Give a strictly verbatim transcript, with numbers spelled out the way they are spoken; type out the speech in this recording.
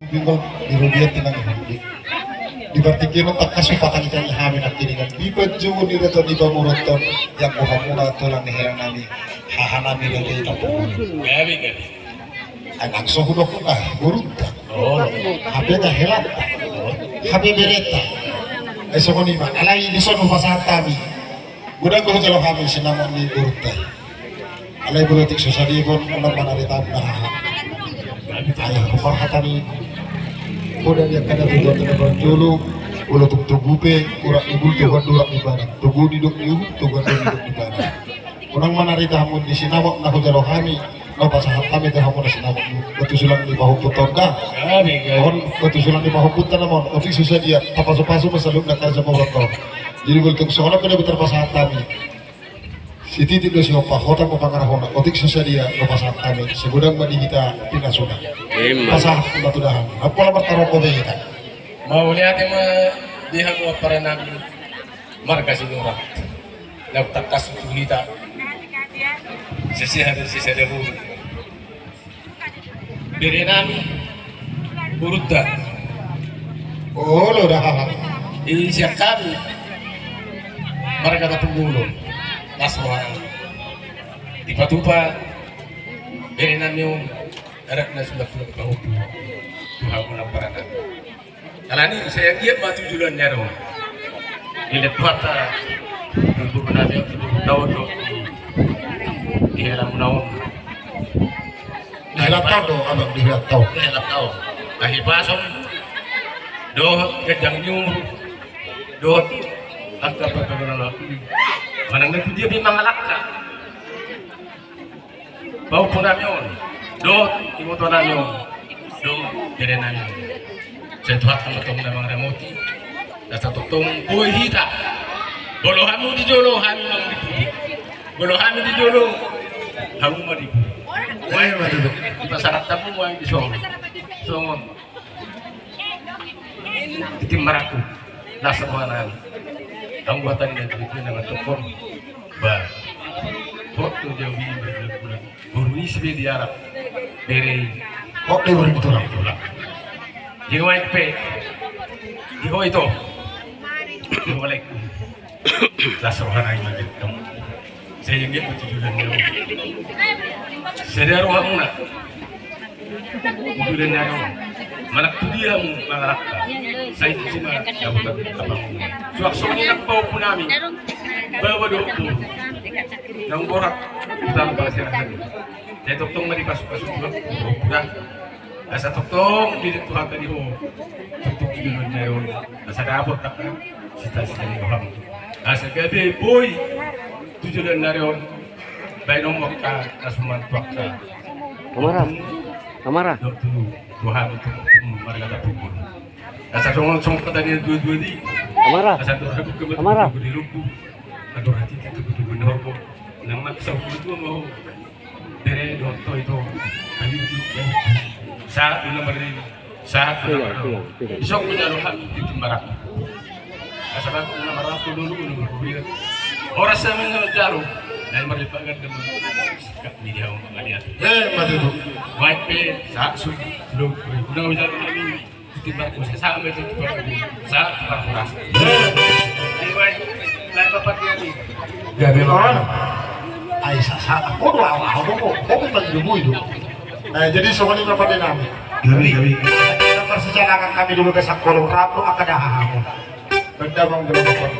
Bingung di rubian tinang di. Di partingkian on tangkas hupatangitangihon hami nangkiningan. Di panjungun ni raja ni pamoruonta, ianggo hamuna tulang ni hela nami, haha nami raja i tampung. Gabe, gabe. Ai nang so hudok huna, borunta. Oh. Hape na helanta. Hape berenta. Ai songon i ma. Alai dison hupasahat hami. Godang do hujalo hami sinamot ni borunta i. Alai molo otik so sadia, unang ma na rita hamu na haha. Ai huparhata ni poda ni angka na tujuan na parjolo, molo tung togu pe, urak ni bulu, toguan do urak ni badan. Togu didok ni uhum, toguan do didok ni badan. Unang ma na rita hamu di sinamot na hujalo hami, na hupasahat hami tu hamu na sinamot ni. Batu sulang ni pahompunta on da. On, batu sulang ni pahompunta nama on. Otik so sadia, tapasupasu ma saluhutna karja pamoruonta on. Jadi molo tung songon on pe na tarpasahat hami. Sititi do siompa, hotang ma pangarahutna, otik so sadia na hupasahat hami, sai godang ma di hita pinasuna. Ima. Pasahat ma tu dahahang. Apala martarombo be hita. Mauliate ma di hamu ampara nami marga Sinurat. Na tangkas tu hita. Sisihar sisada buru. Bere nami, borunta. Olo da. Di sian hami marga Tampubolon, las roha nami dipatupa bere nami on, adat na sudah sudah tahu tu hamu na parana. Alani saya giat ma tu joloan ni ari on. Dilet Tuhanta, ibu nami, ibu tahu tu di hela muna on. Di hela taon do, abang, di hela taon. Di hela taon. Hahipason dohot ganjang ni umur dohot angka panggabean. Manang na tu dia pe mangalangka. Pahompu nami on dohot iboto nami on dohot bere nami on. Sai Tuhanta ma tong na mangaramoti. Asa tongtong boi hita. Molo hamu di jolo, hami ma di pudi. Molo hami di jolo, hamu ma di pudi. Ai ma tutu. Dipasahat hamu ma di songon. Songon. Tintin marangkup. Las roha nami. Anggo hata ni na tutu na mantong. Ba. Hot do jabu i, ba, bulan. Boru i sude diarap bere i. Hot do boru i, tulang. Tulang. Jadi, wain pe. Jadi, oh, itu. Assalamualaikum. Las roha nami ma di hamu. Sai giat ma tu joloan ni ari on. Sada rohamuna. Tu joloan ni ari on. Manang tu dia hamu mangalangka, sai tu si ma dapotan hamu. Suang songon i nang pahompu nami. Baoa dohot boru. Naung borat. Utang pala serahkan. Sai tongtong ma dipasupasu Tuhan. Asa tongtong dilet Tuhanta di ho. Tongtong tu joloan ni ari on. Asa dapot angka sita-sita ni roham. Asa gabe boi tu joloan ni ari on. Baen hamu angka na suman tu angka. Amara. Amara. Dohot tu, tu hami tu, tu marga Tampubolon. Asa songon, songon hata ni na dua-dua di. Amara. Asa dohot hami. Amara. Di lombu. Andor hati tu, tu, tu, tu, tu, tu, nang maksa tu, tu, tu, tu, Bere dohot ito. Sahat do na marlili, sahat do na marlili. Isok do jalo hami tintin marangkup. Asa bangku na marangkup dulu, dulu, dulu. Horas hami na jalo. Na marlipat ganda. Sikap ni dia, mangaliat. Eh, mati tu. Wain pe, sahat su, dulu, dulu. Na jalo hami. Tintin marangkup, sahat, tintin marangkup. Sahat, tintin marangkup. Gabe ma. Ai sahat. Oh, dua, oh, oh, oh, oh, oh, oh, oh. Nah, jadi songon i ma pande nami. Gabe, gabe. Kita persijalangan kami dulu ke Sakolom, rap do angka dahahang. Benda bang, benda bang.